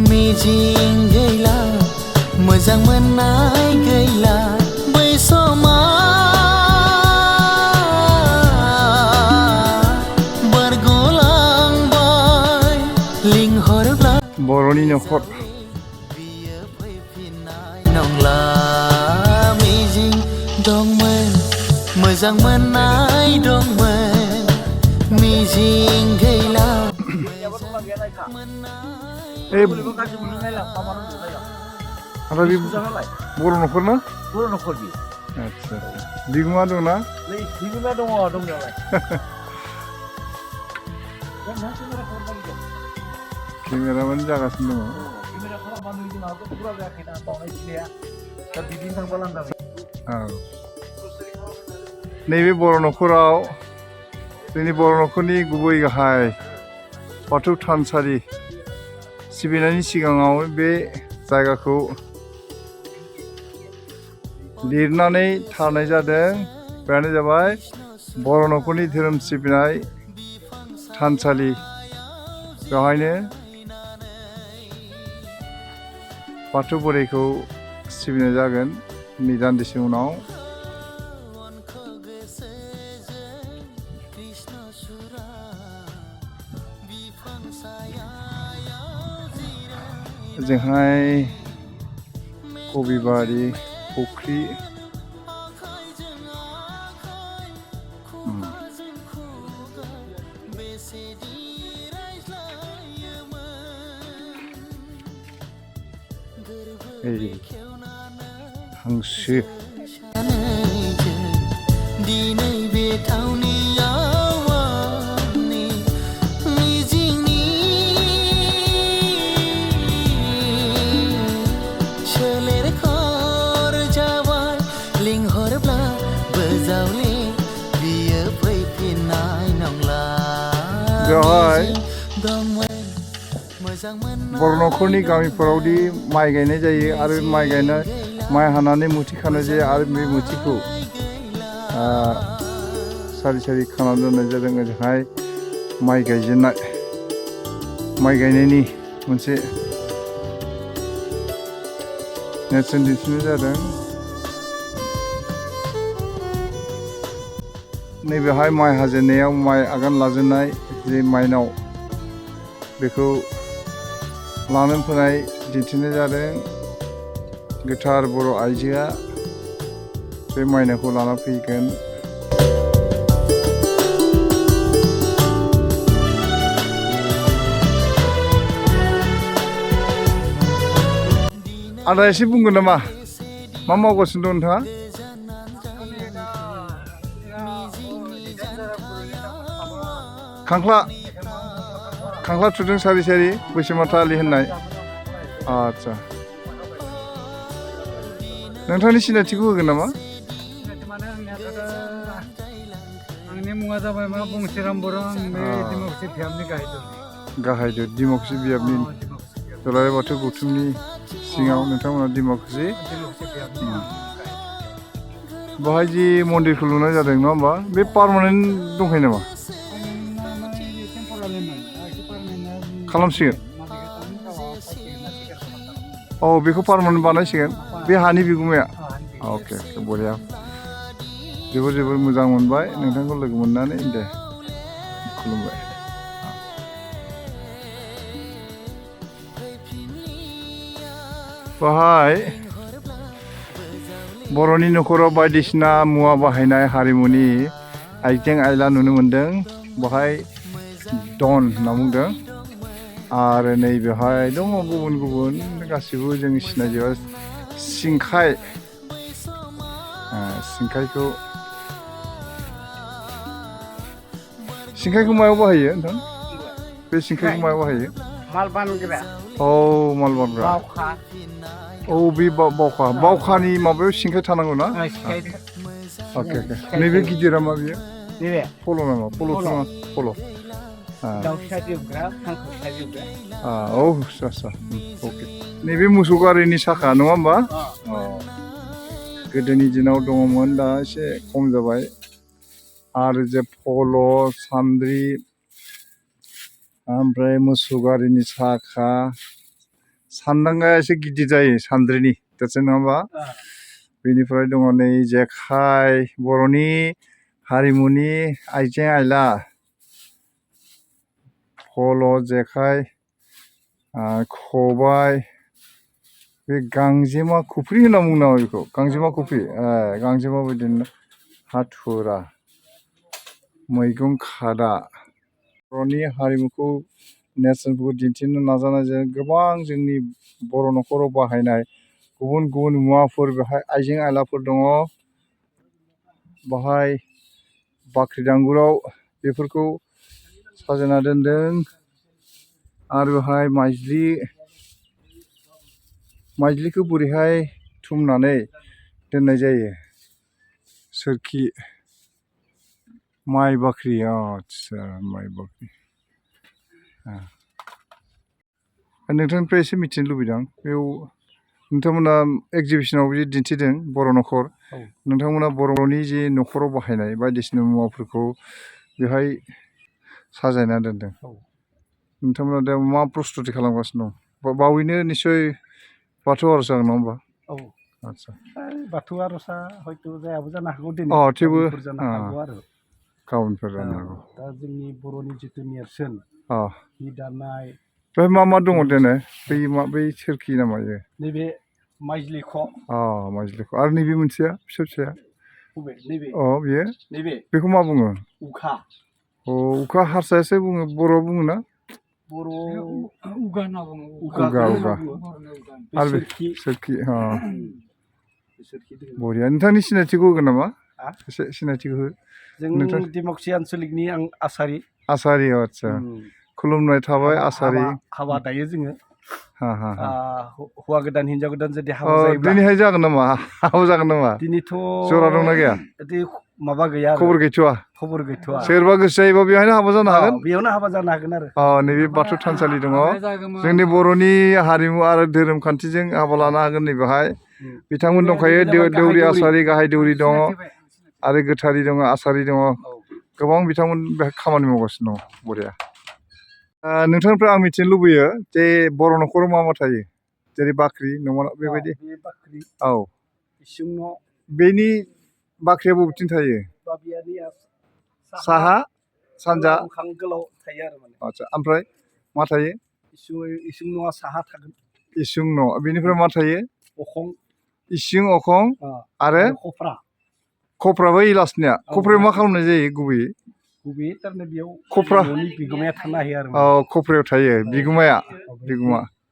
मिजिं गैला मोजां मोननाय गैला बै समाव बारग'लांबाय लिंहरब्ला बर'नि न'खर बियो फैफिननाय नंला मिजिं दंमोन मोजां मोननाय दंमोन मिजिं गैला बर' न'खर ना? बर' न'खर बि आच्छा बिगुमा दंना? बिगुमा दङ दंनायालाय केमेरामेन जागासिनो दङ केमेरा खालामनानै जोंहाबो फुरा जायाखैना बावनाय दिनाया दा बिदिनो थांबा लांदां औ नैबे बर' न'खराव जोंनि बर' न'खरनि गुबै गाहाय बाथौ थानसालि सिबिनायनि सिगाङाव बे जायगाखौ लिरनानै थानाय जादों बेनो जाबाय बर' न'खरनि धोरोम सिबिनाय थानसालि बेवहायनो बाथौ बोराइखौ सिबिनाय जागोन नै दान्दिसे उनाव ओजोंहाय कबिबारि फुख्रि हांसो दिनै बे थावनियाव आंनि मिजिंनि सोलेरखर जाबाय लिंहरब्ला बोजावले बियो फैफिननाय नंला बेवहाय दंमोन मोजां बर' न'खरनि गामिफोरावदि माइ गायनाय जायो आरो माइ हानानै मुथि खानाय जायो आरो बे मुथिखौ सारि सारि खानानै दोननाय जादों ओजोंहाय माइ गायनायनि मोनसे नेरसोन दिन्थिनाय जादों नैबेहाय माइ हाजेननायाव माइ आगान लाजेननाय जे माइनाव बेखौ लानो फैनाय दिन्थिनाय जादों गोथार बर' आइजोआ बे माइनावखौ लाना फैगोन आदा एसे बुंगोन नामा मा मावगासिनो दं नोंथाङा खांख्ला थुदों सारि सारि बैसोमाथा आलि होननाय आच्छा नोंथांनि सिनायथिखौ होगोन नामा आंनि मुङा जाबाय मा बुंसिराम बर' आं बे डिमाकुसि बियाबनि गाहायदो डिमाकुसि बियाबनि दुलाराय बाथौ गौथुमनि सिङाव नोंथांमोना डिमाकुसि बेवहाय जि मन्दिरखौ लुनाय जादों नङा होमबा बे पार्मानेन्ट दंखायो नामा खालामसिगोन औ बेखौ पार्मानेन्ट बानायसिगोन बे हानि बिगुमाया अके बरिया जोबोर मोजां मोनबाय नोंथांखौ लोगो मोननानै दे खुलुमबाय बेवहाय बर'नि न'खराव बायदिसिना मुवा बाहायनाय हारिमुनि आइजें आइला नुनो मोनदों बाहाय डन होनना बुंदों आरो नैबेहाय दङ गुबुन गुबुन गासिबो जों सिनायजोबा सिंखाय सिंखायखौ मायाव बाहायो नोंथां बे सिंखायखौ मायाव बाहायो माल बानग्रा औ माल बानग्रा बावखा औ बे बावखानि माबायाव सिंखाय थानांगौ ना सिखाय अके नैबे गिदिरा मा बियो नैबे फल' नामा फल' दाउ फिसा जोबग्रा हांसो फिसा जोबग्रा औ आस्सा अके नैबे मोसौ गारिनि साखा नङा होमबा गोदोनि दिनाव दङमोन दा एसे खम जाबाय आरो जे फल' सान्द्रि ओमफ्राय मोसौ गारिनि साखा सान्दांगाया एसे गिदिर जायो सान्द्रिनि देरसिन नङा होमबा बेनिफ्राय दङ नै जेखाइ बर'नि हारिमुनि आइजें आइला फल' जेखाइ खबाइ बे गांजेमा खफ्रि होनना बुङो नामा बेखौ गांजेमा खफ्रि गांजेमा बिदिनो हाथुरा मैगं खादा बर'नि हारिमुखौ नेरसोनफोरखौ दिन्थिनो नाजानायजों गोबां जोंनि बर' न'खराव बाहायनाय गुबुन गुबुन मुवाफोर बेहाय आइजें आइलाफोर दङ बाहाय बाख्रि दांगुराव बेफोरखौ साजायना दोनदों आरो बेहाय माइज्लिखौ बोरैहाय थुमनानै दोननाय जायो सोरखि माइ बाख्रि आदसा माइ बाख्रि नोंथांनिफ्राय एसे मिथिनो लुबैदों बेयाव नोंथांमोना एगजिबिसनाव बिदि दिन्थिदों बर' न'खर नोंथांमोना बर'नि जे न'खराव बाहायनाय बायदिसिना मुवाफोरखौ बेहाय साजायना दोनदों नोंथांमोना दा मा प्रस्तुति खालामगासिनो दं बावैनो निस्सय बाथौ आर'ज जागोन नङा होमबा आदसा बाथौ आर'जआ हयथ' जायाबो जानो हागौ थेवबो जानो हागौ आरो गाबोनफोर जानो हागौ दा जोंनि बर'नि जिथु नेरसोन हि दानाय बेहाय मा दङ देने बै सोरखि नामा इयो नैबे माइज्लिख' माइज्लिख' आरो नैबे मोनसेया फिसाया नैबे बियो नैबे बेखौ मा बुङो उखा उखा हारसायासो बुङो बर'आव बुङो ना बर' उगा होनना बुङो उगा आरो बे सोरखि बरिया नोंथांनि सिनायथिखौ होगोन नामा एसे सिनायथिखौ हो जों दिमाकुसि आन्सलिकनि आं आसारि आदसा खुलुमनाय थाबाय आसारि हाबा दायो जोङो हौवा गोदान हिनजाव गोदान जुदि हाबा जायोब्ला दिनैहाय जागोन नामा हाबा जागोन नामा दिनैथ' जरा दंना गैया माबा गैया खबर गैथ'वा सोरबा गोसो जायोबा बेहायनो हाबा जानो हागोन बेयावनो हाबा जानो हागोन आरो नैबे बाथौ थानसालि दङ जोंनि बर'नि हारिमु आरो धोरोम खान्थिजों हाबा लानो हागोन नैबेहाय बिथांमोन दंखायो दौरि आसारि गाहाय दौरि दङ आरो गोथारि दङ आसारि दङ गोबां बिथांमोन बेहाय खामानि मावगासिनो दङ बरिया नोंथांनिफ्राय आं मिथिनो लुबैयो जे बर' न'खराव मा थायो जेरै बाख्रि नङा बेबायदि इसिं न' बेनि बाख्रिया बबेथिं थायो साहा सानजा मोखां गोलाव थायो आरो माने आदसा ओमफ्राय मा थायो इसिं न'आ साहा थागोन इसिं न' बेनिफ्राय मा थायो अखं इसिं अखं आरो खफ्राबो इलासनिया खफ्रायाव मा खालामनाय जायो गुबैयै थारमाने बेयाव खफ्रा न'नि बिगोमाया थानो हायो आरो खफ्रायाव थायो बिगुमा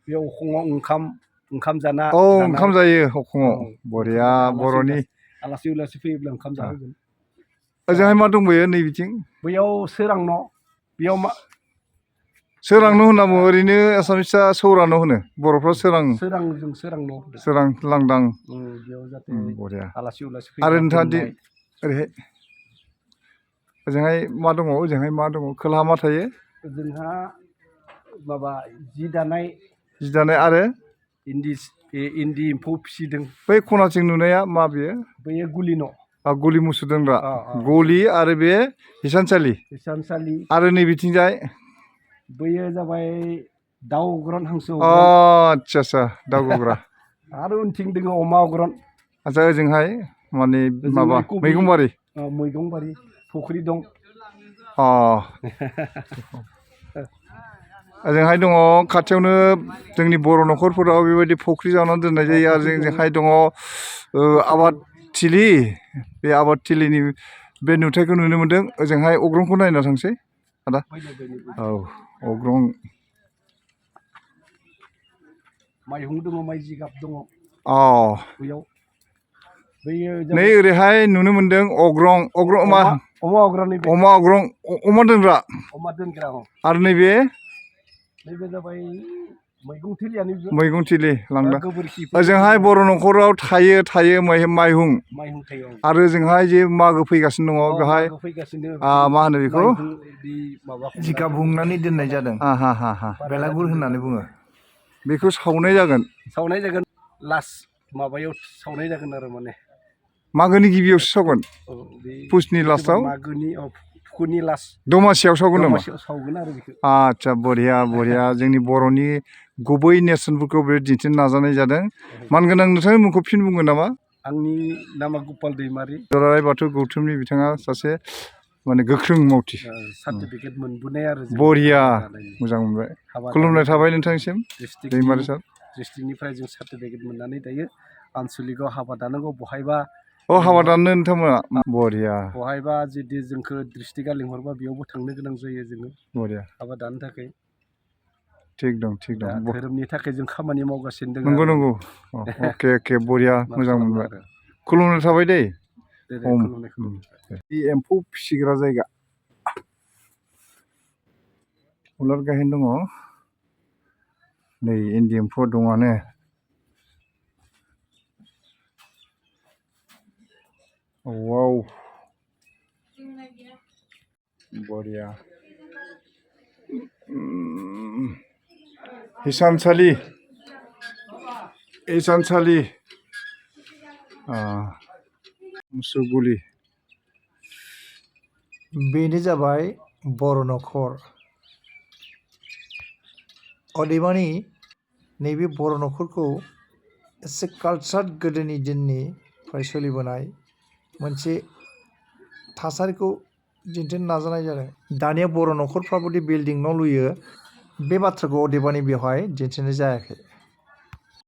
बेयाव अखङाव ओंखाम जाना ओंखाम जायो अखङाव बरिया बर'नि आलासि उलासि फैयोब्ला ओंखाम जाहोगोन ओजोंहाय मा दंबायो नै बिथिं बैयाव सोरां न' बेयाव मा सोरां न' होनना बुङो ओरैनो एसामिसआ सौरा न' होनो बर'फ्रा सोरां लांदां बेयाव जाहाथे बरिया आलासि उलासि आरो नोंथाङा ओरैहाय ओजोंहाय मा दङ ओजोंहाय मा दङ खोलाहा मा थायो जोंहा माबा जि दानाय आरो इन्दि एम्फौ फिसिदों बै खनाथिं नुनाया मा बेयो बैयो गुलि न' गलि मोसौ दोनग्रा गलि आरो बे हिसानसालि आरो नैबिथिंजाय बैयो जाबाय दाउ अग्रन हांसो आदसा दाउ गग्रा आरो उनथिं दङ अमा अग्रन आदसा ओजोंहाय माने माबा मैगंबारि फुख्रि दं ओजोंहाय दङ खाथियावनो जोंनि बर' न'खरफोराव बेबायदि फुख्रि जावनानै दोननाय जायो आरो जोंजोंहाय दङ आबादथिलि बे आबादथिलिनि बे नुथायखौ नुनो मोन्दों ओजोंहाय अग्रंखौ नायना थांसै आदा औ अग्रं माइहुं दङ माइ जिगाब दङ अ बैयाव बैयो नै ओरैहाय नुनो मोनदों अग्रं मा अमा अग्रंनि अमा अग्रं अमा दोनग्रा अमा दोनग्रा आरो नैबे जाबाय मैगं थिलियानो मैगं थिलि लांदां गोबोरखि ओजोंहाय बर' न'खराव थायो माइहुं माइहुं थायो आरो ओजोंहाय जे मागो फैगासिनो दङ बेवहाय फैगासिनो मा होनो बेखौ बे माबाखौ जिगाब हुंनानै दोननाय जादों बेलागुर होननानै बुङो बेखौ सावनाय जागोन सावनाय जागोन लास्ट माबायाव सावनाय जागोन आरो माने मागोनि गिबियावसो सावगोन बे पुसनि लास्टआव मागोनि फुखुनि लास्ट दमासियाव सावगोन नामा दमासियाव सावगोन आरो बेखौ आदसा बरिया जोंनि बर'नि गुबै नेरसोनफोरखौ बे दिन्थिनो नाजानाय जादों मानगोनां नोंथांनि मुंखौ फिन बुंगोन नामा आंनि नामा गोपाल दैमारि दुलाराय बाथौ गौथुमनि बिथाङा सासे माने गोख्रों मावथि सार्टिफिकेट मोनबोनाय आरो बरिया मोजां मोनबाय खुलुमनाय थाबाय नोंथांनिसिम दैमारि सार डिस्ट्रिक्टनिफ्राय जों सार्टिफिकेट मोननानै दायो आनसलिकआव हाबा दानांगौ बहायबा हाबा दाननो नोंथांमोना बरिया बहायबा जुदि जोंखौ डिस्ट्रिक्टआ लिंहरबा बेयावबो थांनो गोनां जायो जोङो बरिया हाबा दानो थाखाय थिग दं धोरोमनि थाखाय जों खामानि मावगासिनो दङ नंगौ अके बरिया मोजां मोनबाय खुलुमनाय थाबाय दै एम्फौ फिसिग्रा जायगा उलार गाहेन दङ नै इन्दि एम्फौ दङानो वाव बरिया हिसानसालि मोसौ गलि बेनो जाबाय बर' न'खर अदेबानि नैबे बर' न'खरखौ एसे कालचार गोदोनि दिननिफ्राय सोलिबोनाय मोनसे थासारिखौ दिन्थिनो नाजानाय जादों दानिया बर' न'खरफ्राबोदि बिल्डिं न' लुयो बे बाथ्राखौ अदेबानि बेवहाय दिन्थिनाय जायाखै